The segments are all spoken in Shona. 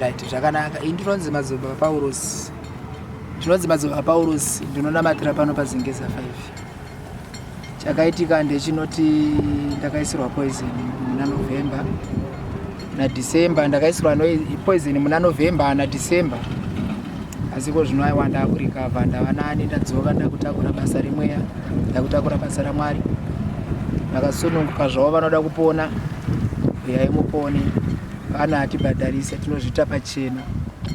Right, zvakanaka. Ini ndinonzi Madzibaba Paurosi. Ndinonzi Madzibaba Paurosi, ndinonamatira pano paZengeza 5. Chakaitika ndechinoti ndakaisirwa poison muna November na December, ndakaisirwa poison muna November na December. Asi ko zvino aiwa ndakurecover, ndava nani, ndadzoka ndakutakura basa remweya, ndakutakura basa raMwari. Vakasununguka zvavo vanoda kupona, uyai mupone. Vana hatibhadharise, tinozviita pachena.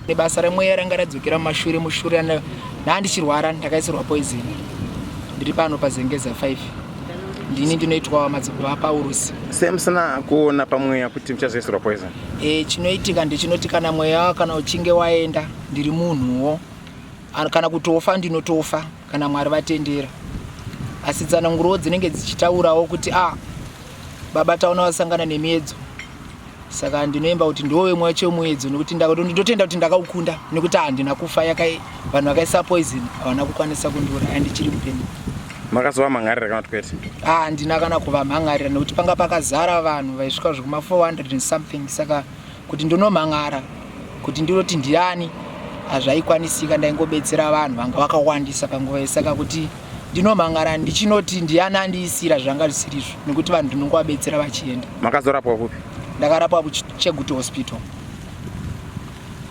Nebasa remweya ranga radzokera mumashure mushure ndandichirwara ndakaisirwa poison. Ndiri pano paZengeza 5. Ndini ndinoitwa madzibaba aPaurusi. Sei musina kuona pamweya kuti muchazoisirwa poison? E, chinoitika ndechinoti kana mweya kana uchinge waenda ndiri munhuwo kana kutofa ndinotofa kana Mwari vatendera. Asi tsananguro dzinenge dzichitaurawo kuti a ah, baba taona vasangana nemiedzo saka ndinoimba kuti ndiwo wemwe wacho muedzo nekuti ndotenda kuti ndakaukunda nekuti handina kufa vanhu vakaisa poison havana kukwanisa kundiuraya ndichiri mupenyu. Makazovamhan'arira kana kuti kwete? Ah, handina kana kuvamhan'arira nekuti panga pakazara vanhu vaisvika zvekuma 400 and something, saka kuti ndinomhan'ara kuti ndinoti ndiani hazvaikwanisika. Ndaingobetsera vanhu vanga vakawandisa panguva iyi, saka kuti ndinomhan'ara ndichinoti ndiani andiisira zvanga zvisirizvo nekuti vanhu ndinongovabetsera vachienda. Makazorapwa kupi? Ndakarapwa kuChegutu Hospital.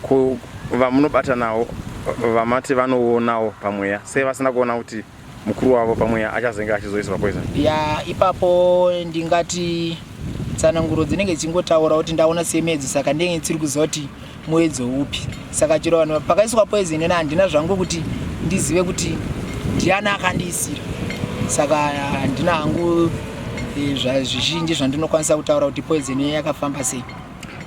Ku vamunobata nawo vamati vanoonawo pamweya, sei vasina kuona kuti mukuru wavo pamweya achazenge achizoiswa poison? Ya, ipapo ndingati tsananguro dzinenge dzichingotaura kuti ndaona semuedzo, saka ndinenge ndisiri kuziva kuti muedzo upi. Saka chero vanhu pakaiswa poison ena handina zvangu kuti ndizive kuti ndiani akandiisira, saka handina hangu zvizhinji zvandinokwanisa kutaura kuti poison yakafamba sei.